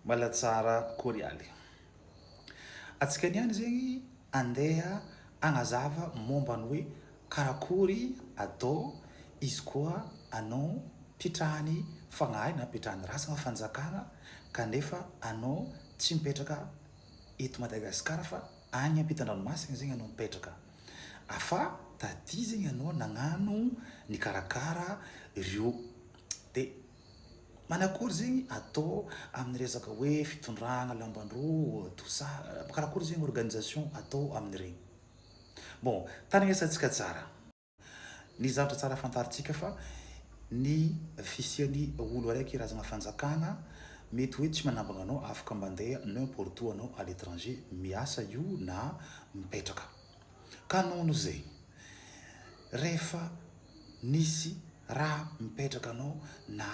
Malatsara Korialy. Antsika niany zegny andeha agnazava momba ny hoe karakory atao izy koa anao pitrahany fagnahy na pitrahany razagna fanjakagna kanefa anao tsy mipetraka eto Madagasikara fa agny ampitan-dranomasigny zegny anao mipetraka fa taty zegny anao nagnano nikarakara ireo de Manakory zegny atao amin'ny resaka hoe fitondragna lamban-drô, tout ça, karakory zegny organisation atao amin'iregny. Bon, tandrignesantsika tsara. Ny zavatra tsara fantarintsika fa ny fisian'ny olo araiky razagna fanjakagna mety hoe tsy manambagna anao afaka mandeha n'importe où anao à l'étranger miasa io na mipetraka. Ka noho zay, rehefa nisy raha mipetraka anao na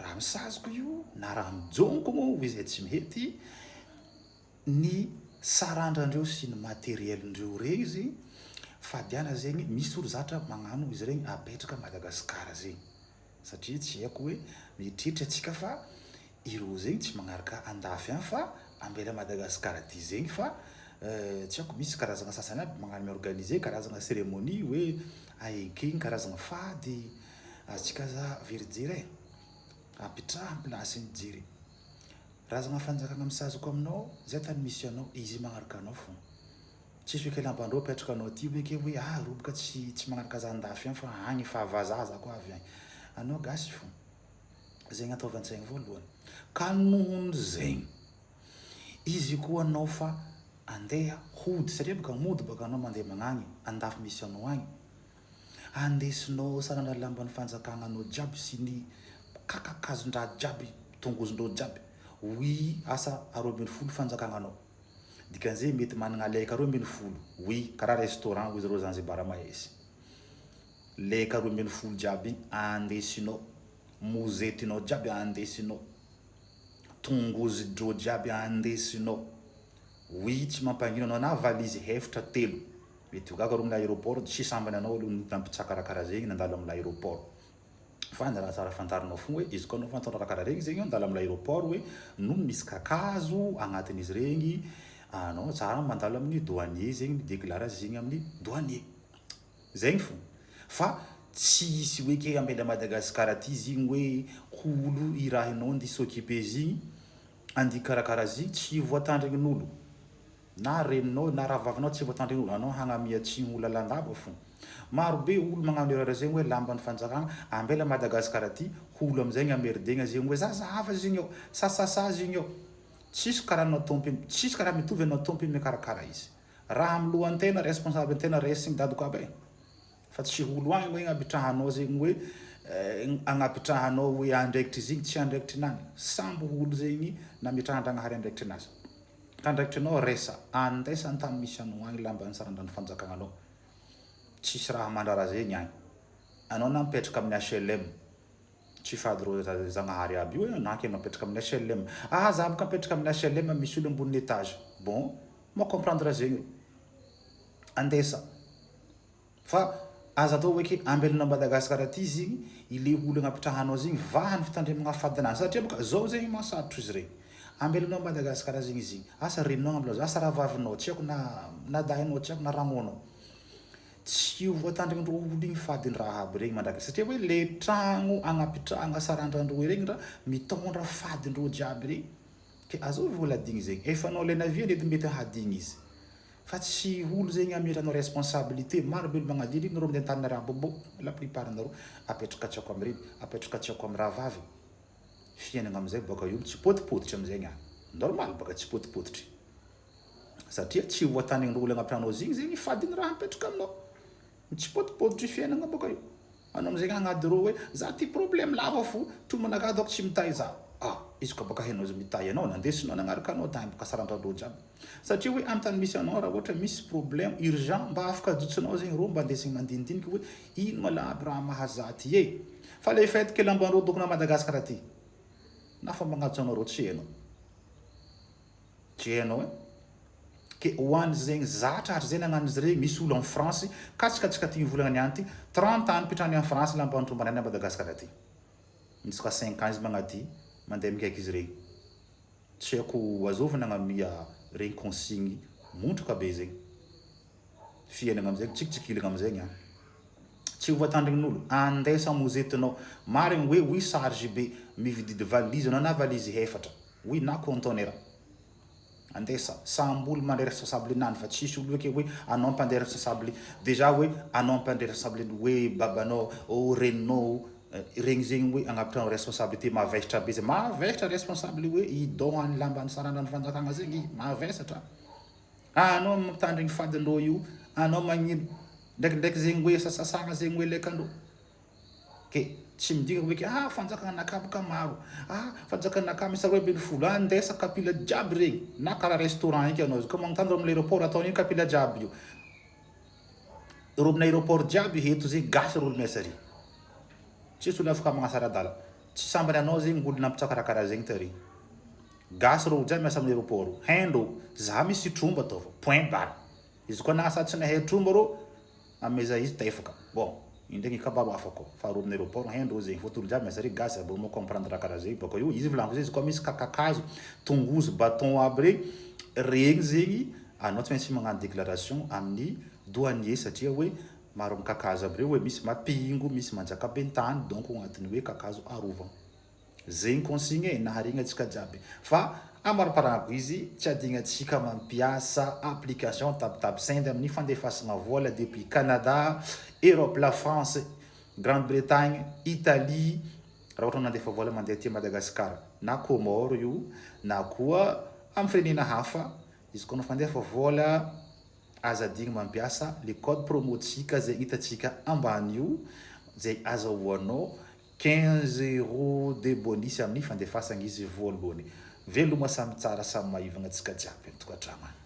raha misazoko io na raha mijonkogno hoy izay tsy mihety, ny sarandrandreo sy ny materiel-ndreo regny zegny fadiana zegny misy olo zatra magnano izy regny apetraka Madagascar zegny satria tsy haiko hoe mieritreritra antsika fa Ireo zegny tsy magnaraka andafy agny fa ambela Madagascar aty zegny fa tsy haiko misy karazagna sasany aby magnano mi-organiser karazagna cérémonie hoe aekegny karazagna fady azontsika aza very jery e, apitraha am place ny jery. Razagna fanjakagna misazoko aminao zay tany misy anao izy magnaraka anao fô. Tsisy hoe kelampandreo apetraka anao aty hoe ke hoe ah roboka tsy tsy magnaraka za andafy agny fa agny fa vazaha za koa avy agny. Anao gasy fô. Zegny ataovy an-tsaigny voalohany. Ka nohon'ny zegny, izy koa anao fa andeha hody, satria bôka mody bôka anao mandeha magnagny andafy misy anao agny, andesinao sarana lamban'ny fanjakagna anao jiaby sy ny kakakazon-draha jiaby, tongozon-dreo jiaby, oui asa 12 fanjakagna anao. Dikan'izay mety managna leka 12, oui karaha restaurant hoy zareo Zanzibar Mahezy. Leka 12 jiaby andesinao, mozetinao jiaby andesinao, tongozy-drô jiaby andesinao, oui tsy mampagnino anao na valise hefitra telo, mety ho gaga rô amin'ny aéroport tsy sambany anao aloha nampitsakarakara zegny nandalo amin'ny aéroport, fa ny raha tsara fantarinao fogna hoe izy koa anao fa nitondra raha karaha regny zegny andalo amin'ny aéroport hoe no misy kakazo agnatin'izy regny anao tsara mandalo amin'ny douanier zegny mi-declare zegny amin'ny douanier. Zegny fo. Fa tsy hisy hoe ke ambela Madagascar aty zigny hoe ho olo irahinao andeha s'occuper zigny, andeha hikarakara zigny, tsy voatandrign'olo. Na reninao na rahavavinao tsy voatandrign'olo, anao hagnamia tsiny ho lalandava fo. Maro be olo magnano erreur zegny hoe lamban'ny fanjakagna, ambela Madagascar aty, ho olo amizay gny amerdegna zegny hoe zaza hafa zegny eo, sasasa zegny eo. Tsisy karaha anao tompiny, tsisy karaha mitovy anao tompiny mikarakara izy. Raha am lohan-tena responsable tena resigny dadoko aby e! Fa tsy olo agny hoe agnapitrahanao zegny hoe agnapitrahanao hoe andraikitry izy igny tsy andraikitrinany, samby olo zegny nametrahan-dragnahary andraikitrinazy. Ka andraikitrinao resa, andesa an-tany misy anao agny lamban'ny sarandrano fanjakagnanao. Tsisy raha mandrara zegny agny. Anao na mipetraka amin'ny HLM. Tsy fady rô Zagnahary aby io e, anah ke mapetraka amin'ny HLM. Ah za boka mipetraka amin'ny HLM misy olo amboniny étage. Bon, ma comprendre zegny ro. Andesa. Fa aza atao hoe ke ambelona Madagascar aty zegny ile olo agnapitrahanao zegny vahany fitandremagna fadinazy satria boka zao zegny mahasarotro izy regny. Ambelanao Madagascar zegny izy igny, asa reninao agnambilao asa rahavavinao tsy haiko na na dahinao tsy haiko na ragnonao. Tsy ho voatandrigndreo olo igny fadiny raha aby regny mandraky satria hoe le tragno agnapitrahagna sarandrandreo regny ndra mitondra fadindreo jiaby regny ke azovy olo adigny zegny efa anao le navia edy mety hadigny izy fa tsy olo zegny ameranao responsabilité maro be olo magnadino iny nareo mandeha Antananarivo bon la plupart nareo apetraka tsy ako amregny apetraka tsy ako amy rahavavy fiainagna amizay baka io mitsipôtipôtitry amizay gna normal baka tsipôtipôtitry. Satria tsy ho atan'ireo olona ampianao zegny zegny fady ny raha mipetraka aminao. Mitsipôtipôtitry fiainagna bôka io. Anao amizay agnady rô hoe za ty problème lava fo, tomanakahy dônko tsy mitahy za. Ah, izy koa bôka hainao izy mitahy anao, nandesinao nagnaraka anao tagny bôka sarandrandrô jiaby. Satria hoe amy tany misy anao raha ohatra misy problème urgent mba afaka ajotsonao zegny rô mba andesigny mandinidiniky hoe ino ma lah aby raha mahaza ty e. Fa le fait que lamban-drô dônko na Madagascar aty, na fa magnatso anao rô tsy hainao. Tsy hainao e. Ke ho any zegny zatra hatrizay nagnano izy regny, misy olo en France, katsika tsika ty mivolagna niany ty, 30 ans nipetrahany en France lamba nitrombany any à Madagascar aty. Misy ka 5 ans izy magnaty, mandeha mikaiky izy regny. Tsy haiko azovy nagnamia regny consigne montraka be zegny. Fiainagna amizay mitsikitsikilagna amizay ny agny. Tsy ho voatandrign'olo. Andesa mozetinao. Marigny hoe oui charge be mivididy valise anao na valise hefatra. Oui na conteneur. Andesa. Samby olo mandray responsable nany fa tsisy olo eke hoe anao mpandray responsable déjà hoe anao mpandray responsable hoe babanao oh reninao regny zegny hoe agnapitranao responsabilité mavesatra be zay. Mavesatra responsable hoe idohan'ny lamban'ny sarandran'ny fanjakagna zegny mavesatra. Anao mitandrigny fadindreo io, anao magnino ndraikindraiky zegny hoe sasasagna zegny hoe lekandreo. Ke tsy midika hoe ke ah fanjakana nakaboka maro, ah fanjakana naka misy 12, andesa kapila jiaby regny, na karaha restaurant eky anao izy koa magnontany reo amin'ny aéroport ataon'ino kapila jiaby io. Reo amin'ny aéroport jiaby eto zegny gasy reo olo miasa ary. Tsisy olo afaka magnasa ara-dala. Tsy sambany anao zegny olo nampitsakarakara zegny tary. Gasy reo jiaby miasa amin'ny aéroport. Haindreo, za misy tromba ataova, point barre. Izy koa nagnasa tsy nahay tromba reo, ameza izy tefaka. Bon, iny ndraiky kabaro hafa koa. Fa reo amin'ny aéroport haindreo zegny, fôtony olo jiaby miasa ary gasy aby, reo mi-comprendre raha karaha zegny. Baka eo izy volagniko zay, izy koa misy kakakazo, tongozo, bâton aby regny, regny zegny anao tsy maintsy magnano déclaration amin'ny douanier satria hoe maro amin'ny kakazo aby reo hoe misy mapingo, misy manjaka be tany, donc agnatin'ny hoe kakazo arovagna. Zegny consigne e, naharigna antsika jiaby. Fa amariparako izy, tsy adignatsika mampiasa application Taptap Send amin'ny fandefasagna vola depuis Canada, Europe, la France, Grande-Bretagne, Italie, raha ohatra nandefa vola mandeha aty Madagascar, na Comores io, na koa amin'ny firenena hafa, izy koa anao fandefa vola, aza adigno mampiasa le code promo tsika zay hitantsika ambany io, zay azahoanao 15 € de bonus amin'ny fandefasagna izy voalohany. Veloma samy tsara samy maivagna antsika jiaby an-tokantragno.